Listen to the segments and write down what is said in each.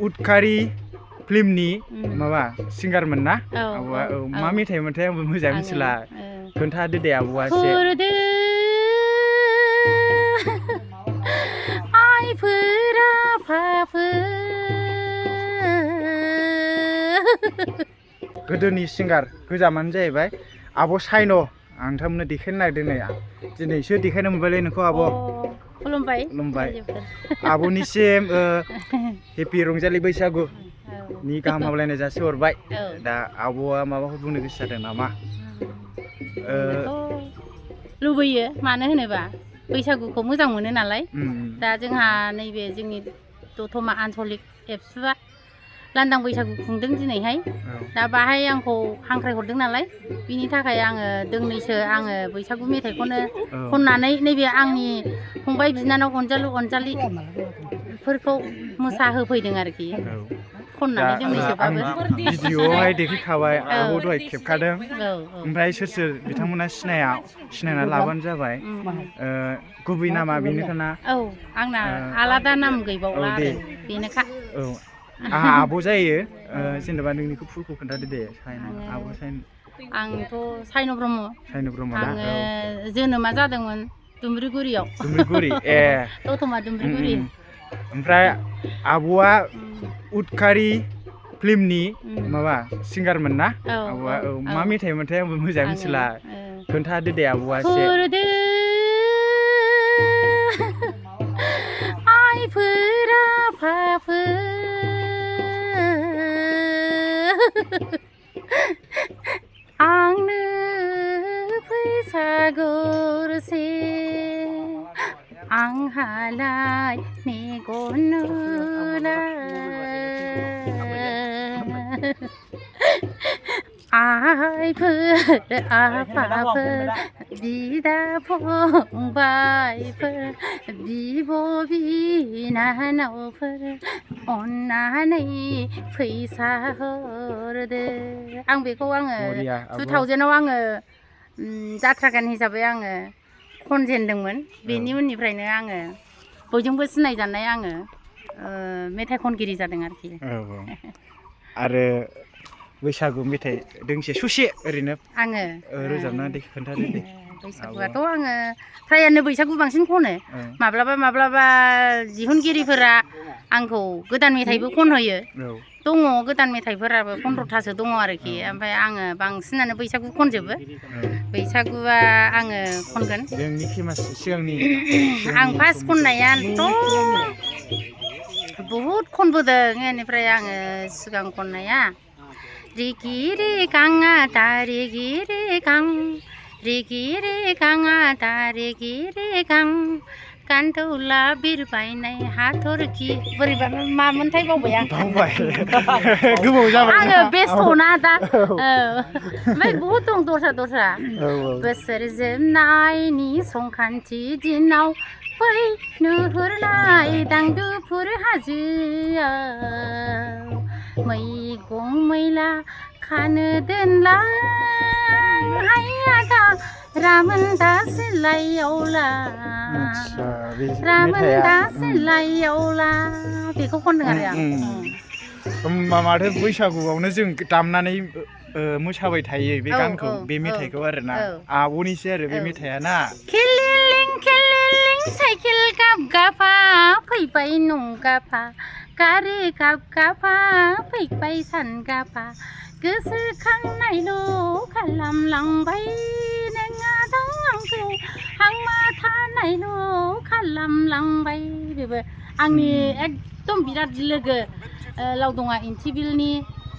उदखारि फिल्मनि माबा सिंगारमोन ना आब'आ मा मेथाइमोनथाय आंबो मोजाङै मिथिला खोन्थादो दे आब'आ एसे आइफोरा आफाफोर गोदोनि सिंगार गोजामानो जाहैबाय आब' साइन' आं नोंथांमोननो देखायनो नागिरदों नै दिनैसो देखायनो मोनबायलै नोंखौ आब' खुलुमबाय आब'निसिम हेपि रंजालि बैसागुनि गाहाम हामलायनाय जासिहरबाय दा आब'आ माबाफोर बुंनो गोसो जादों नामा लुबैयो मानो होनोबा बैसागुखौ मोजां मोनो नालाय दा जोंहा नैबे जोंनि दतमा आन्चलिक एबसुआ लांदां बैसागु खुंदों दिनैहाय दा बाहाय आंखौ हांख्राय हरदों नालाय बिनि थाखाय आङो दोंनैसो आङो बैसागु मेथाइखौनो खननानै नैबे आंनि फंबाय बिनानाव अनजालु अनजालिफोरखौ मोसाहोफैदों आरोखि खननानै दोंनैसोबाबो भिडिअआवहाय देखायखाबाय आब' दहाय खेबखादों ओमफ्राय सोर सोर बिथांमोना सिनायना लाबानो जाबाय गुबै नामा बेनोखाना आंना आलादा नाम गैबावला आरो बेनोखा आंहा आब' जायो जेनेबा नोंनिखौ फुलखौ खोन्थादो दे आब' साइन आंथ' साइन' ब्रह्म ना आङो जोनोमा जादोंमोन दुमब्रिगुरियाव ए दतमा दुमब्रिगुरि ओमफ्राय आब'आ उदखारि फिल्मनि माबा सिंगारमोन ना आब'आ मा मेथाइमोनथाय आंबो मोजाङै मिथिला खोन्थादो दे आब'आ एसे आइफोरा आफाफोर आंनो फैसा गरसे आंहालाय मेगन नुला आइफोर आफाफोर बिदा फंबायफोर बिब' बिनानावफोर अन्नानै फैसा हरदो आं बेखौ आङो 2000आव आङो जात्रा गान हिसाबै आङो खनजेनदोंमोन बेनि उननिफ्रायनो आङो बयजोंबो सिनायजानाय आङो मेथाइ खनगिरि जादों आरोखि आरो बैसागु मेथाइ दोंसे ससे ओरैनो आङो रोजाबना खोन्थादो दे बैसागुआथ' आङो फ्रायानो बैसागु बांसिन खनो माब्लाबा दिहुनगिरिफोरा आंखौ गोदान मेथाइबो खनहोयो दङ गोदान मेथाइफोराबो 15थासो दङ आरोखि ओमफ्राय आङो बांसिनानो बैसागु खनजोबो बैसागुआ आङो खनगोन आं फार्स्ट खननायाथ' बहुद खनबोदों बेनिफ्राय आङो सिगां खननाया रिगि रिगाङा दा रिगि रिगां रिगि रिगाङा दा रिगि रिगां कानथौला बिरबायनाय हाथरखि बोरैबा मामोनथाय बावबाय आं गोबाव जाबाय आङो बेस्थ'ना दा ओमफ्राय बहुद दं दस्रा बोसोर जोबनायनि संक्रान्ति दिनाव फै नुहुरनाय दांदुफुर हाजोआव मैगं मैला खानो दोनलाय आदा रामोनदा सिलायावला रामोनदा सिलायावला बेखौ खनदों आरो आं माथो बैसागुआवनो जों दामनानै मोसाबाय थायो बे गानखौ बे मेथाइखौ आरोना आब'निसो आरो बे मेथाइया ना खेलिलिं साइकेल गाब गाफा फैबाय नंगाफा गारि गाब गाफा फैबाय सानगाफा गोसोखांनायल' खालामलांबाय नों आदा आंखौ हांमा थानायल' खालामलांबाय बेबो आंनि एकदम बिराद लोगो लावदङा इन्टिबिलनि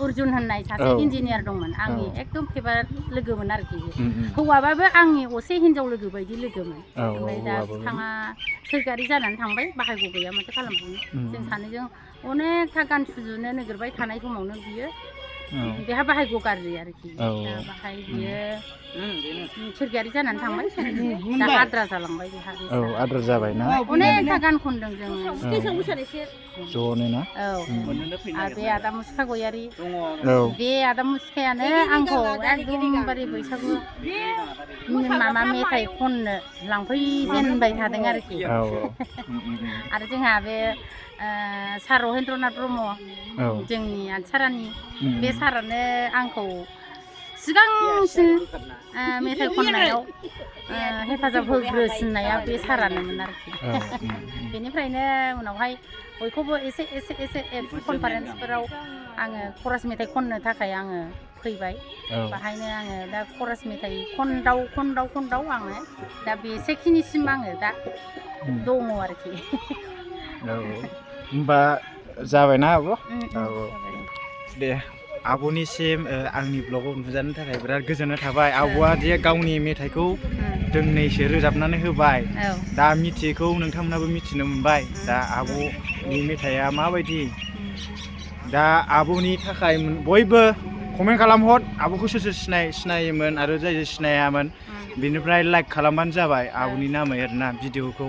अर्जुन होननाय सासे इन्जिनियार दंमोन आंनि एकदम फेभारेट लोगोमोन आरोखि हौवाबाबो आंनि असे हिनजाव लोगो बायदि लोगोमोन ओमफ्राय दा बिथाङा सोरखारि जानानै थांबाय बाहागो गैया माथो खालामबावनो जों सानैजों अनेकथा गान सुजुनो नागिरबाय थानाय समावनो बियो बेहा बाहागो गाज्रि आरोखि बाहाय बियो सोरखारि जानानै थांबाय दा आद्रा जालांबाय बेहा आद्रा जाबाय ना अनेकथा गान खनदों जों ज'नो ना औ बे आदा मुसुखा गयारि औ बे आदा मुसुखायानो आंखौ एकदमबारे बैसागु माबा मेथाइ खननो लांफैजेनबाय थादों आरोखि औ आरो जोंहा बे सार रहेन्द्रनाथ ब्रह्म जोंनि आनसारानि बे सारानो आंखौ सिगांसिन मेथाइ खननायाव हेफाजाब होग्रोसिननाया बे सारानोमोन आरोखि बेनिफ्रायनो उनावहाय बयखौबो एसे एसे एसे कनफारेन्सफोराव आङो खरास मेथाइ खननो थाखाय आङो फैबाय बाहायनो आङो दा खरास मेथाइ खनदाव आङो दा बेसेखिनिसिम आङो दा दङ आरोखि होमबा जाबायना आब' औ दे आब'निसिम आंनि ब्लगाव नुजानो थाखाय बिराद गोजोननाय थाबाय आब'आ जे गावनि मेथाइखौ दोंनैसो रोजाबनानै होबाय दा मिथियैखौ नोंथांमोनाबो मिथिनो मोनबाय दा आब'नि मेथाइआ माबायदि दा आब'नि थाखाय बयबो कमेन्ट खालामहर आब'खौ सोर सोर सिनायोमोन आरो जाय सिनायामोन बेनिफ्राय लाइक खालामबानो जाबाय आब'नि नामै आरोना भिडिअखौ